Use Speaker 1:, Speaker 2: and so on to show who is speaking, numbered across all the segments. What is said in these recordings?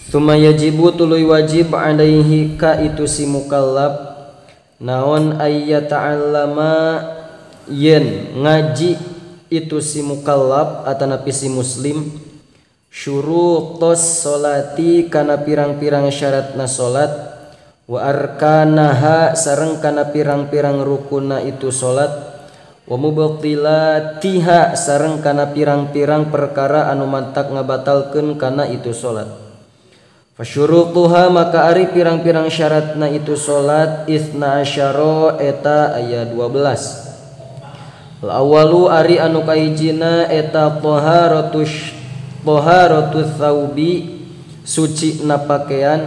Speaker 1: Tsumma yajibu tuluy wajib alaihi ka itu si mukallaf naon ayyata'allama yen ngaji itu si mukallaf atanapi si muslim syurutos sholati kana pirang-pirang syaratna salat wa arkanaha sareng kana pirang-pirang rukuna itu salat wa mubtilatiha sareng kana pirang-pirang perkara anu mantak ngabatalkeun kana itu salat. Fasyurutuha maka ari pirang-pirang syaratna itu salat itsna asyara eta aya 12. Al awalu ari anu kahijina eta taharatu tsaubi suci na pakaian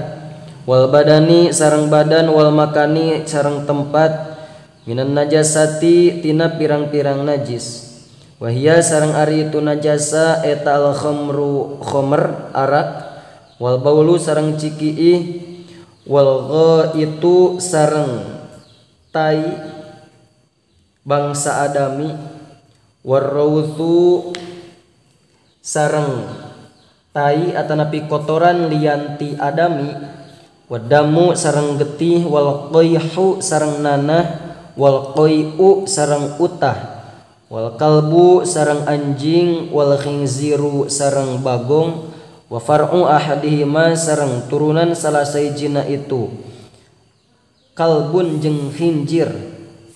Speaker 1: wal badani sareng badan wal makani sareng tempat minan najasati tina pirang-pirang najis. Wahia sareng ari itu najasa eta al khamru khamr arak wal baulu sareng cikiih wal ghaitu sareng tai bangsa adami warrauthu sareng tai atanapi kotoran lianti adami wadamu sareng getih wal qayhu sareng nanah wal qai'u sareng utah wal kalbu sareng anjing wal khinziru sareng bagong wa far'u ahadihima sareng turunan salah saijina itu kalbun jeung khinjir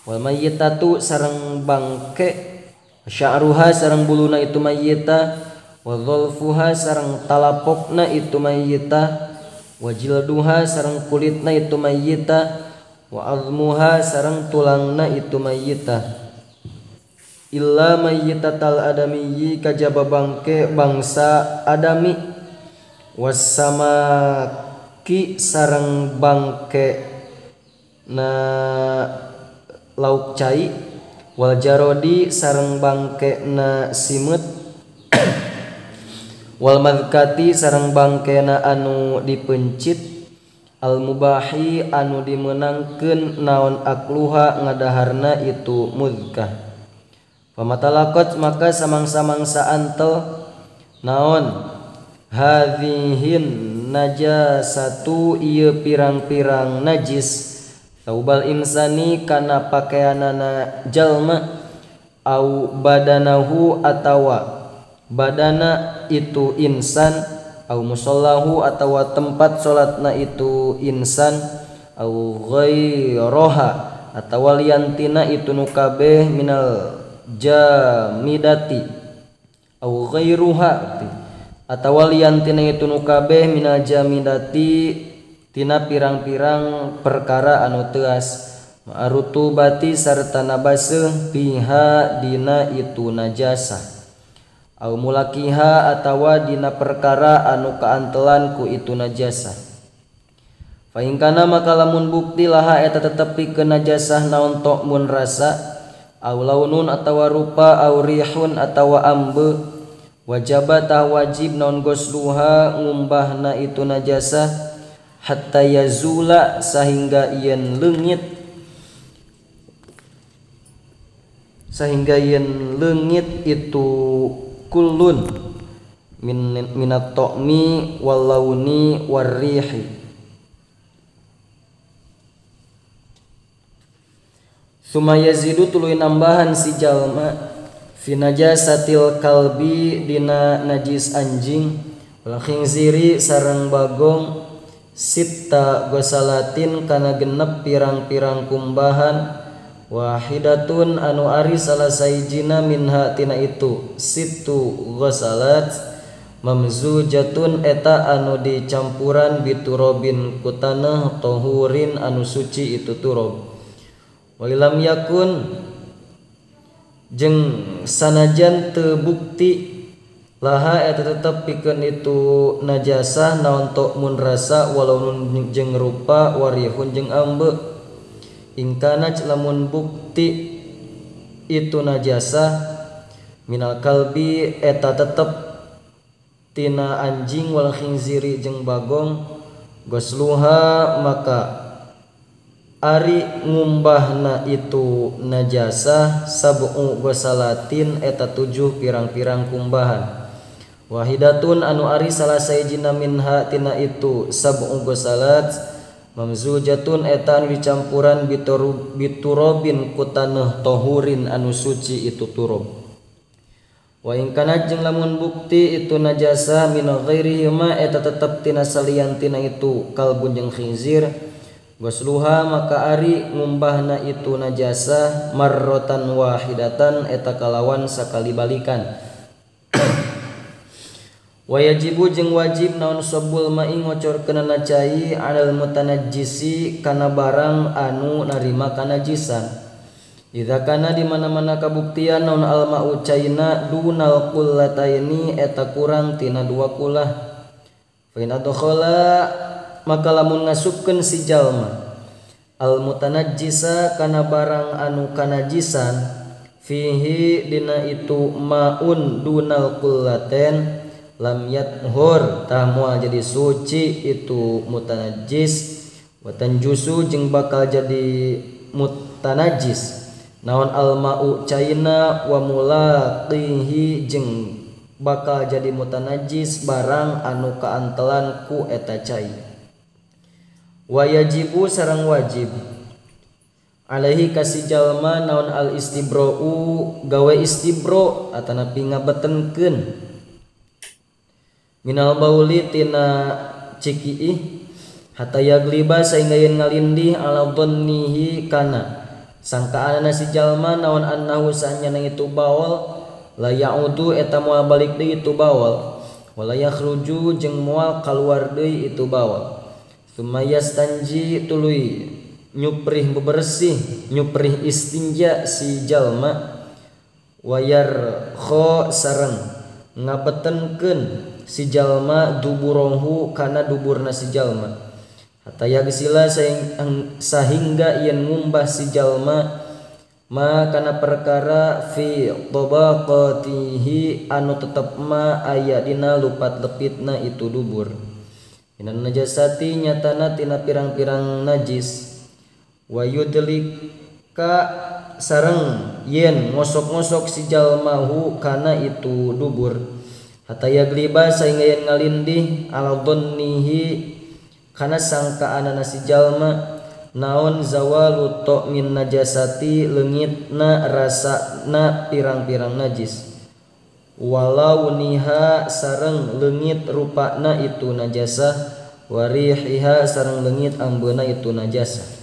Speaker 1: wal mayyitatu sareng bangke sya'ruha sareng buluna itu mayyita wa dzalfuha sareng talapokna itu mayyita wa jilduha sareng kulitna itu mayyita wa azmuha sareng tulangna itu mayyita illa mayyitatal adamiyyi kajaba bangke bangsa adami wasamaki sareng bangke na lauk cai wal jarodi sareng bangke na simeut wal madkati sareng bangke na anu dipencit al mubahi anu dimenangkeun naon akluha ngadaharna itu mudkah. Pamatalaqat maka samang-samangsa antel naon hadhihin najasatu ieu pirang-pirang najis taubal insani kana pakaianana jalma au badanahu atawa badana itu insan au musallahu atawa tempat salatna itu insan au ghairaha atawa liantina itu nu kabeh minal jamidati au ghairuha atawa liantina itu nu kabeh minal jamidati tina pirang-pirang perkara anu teas ma'rutubati sarta nabaseuh piha dina itu najasah au mulakiha atawa dina perkara anu kaantelan ku itu najasah. Fa in kana maka lamun bukti laha eta tetepi ke najasah naon mun rasa au launun atawa rupa au rihun atawa ambe wajaba tah wajib naon gosluha ngumbahna itu najasah hatta yazula sehingga yen leungit itu kullun minat to'mi wal launi warrihi. Suma yazidu tuluy nambahan si jalma fi najasatil kalbi dina najis anjing wal khinziri sareng bagong sitta gosalatin kana genep pirang-pirang kumbahan wahidatun anu ari salah saijina minha tina itu situ gosalat mamzujatun eta anu dicampuran biturobin ku tanah tohurin anu suci itu turob. Wa ilam yakun jeung sanajan teu bukti laha eta tetep pikeun itu najasah naon mun rasa walau nun jeung rupa warihun jeung ambe ingkana lamun bukti itu najasah minal kalbi eta tetep tina anjing wal khinziri jeung bagong gosluha maka ari ngumbahna itu najasah sab'u gosalatin eta 7 pirang-pirang kumbahan. Wahidatun anu ari salah sahijina minha tina itu sab'u ghusalat mamzujatun eta anu dicampuran biturobin ku taneuh tohurin anu suci itu turob. Wa in kana jeung lamun bukti itu najasa min ghairihima eta tetep tina salian tina itu kalbun jeung khinzir gosluha maka ari ngumbahna itu najasa marrotan wahidatan eta kalawan sakali balikan. Wajibu jeung wajib naon sobul mai ngocorkeunana cai alal mutanajjisi kana barang anu narima kanajisan. Idza kana di mana-mana kabuktian naon almau caina dunal qullataini eta kurang tina dua kulah. Fa in adkhala maka lamun ngasupkeun si jalma al mutanajjisa kana barang anu kanajisan fihi dina itu maun dunal qullatain lam yathur tah moal jadi suci itu mutanajjis wa tanjusu jeung bakal jadi mutanajjis naon al ma'u caina wa mulaqihi jeung bakal jadi mutanajjis barang anu kaantelan ku eta cai. Wajibu sareng wajib alaihi kasi jalma naon al istibra'u gawe istibro atanapi ngabetenkeun minal bauli tina cikiih hatta yagliba sehingga yen ngalindih ala dhannihi kana sangkaanana si jalma naon annahu sanyana itu baol la ya'udu eta moal balik deui itu baol wala yakhruju jeung moal kaluar deui itu baol. Summa yastanji tuluy nyuprih bebersih nyuprih istinja si jalma wayar kho sareng ngabetenkeun si jalma duburohu kana duburna si jalma hatta yagsila sahingga yen ngumbah si jalma ma kana perkara fi tabaqatihi anu tetep ma aya dina lupat lepitna itu dubur. Minan najasati nyatana tina pirang-pirang najis wa yudlika sareng yen ngosok-ngosok si jalmahu kana itu dubur hatta yagliba sehingga yen ngalindih ala dhannihi kana sangkaanana si jalma naon zawalu min najasati leungitna rasana pirang-pirang najis walau niha sareng leungit rupana itu najasah warihiha sareng leungit ambeuna itu najasah.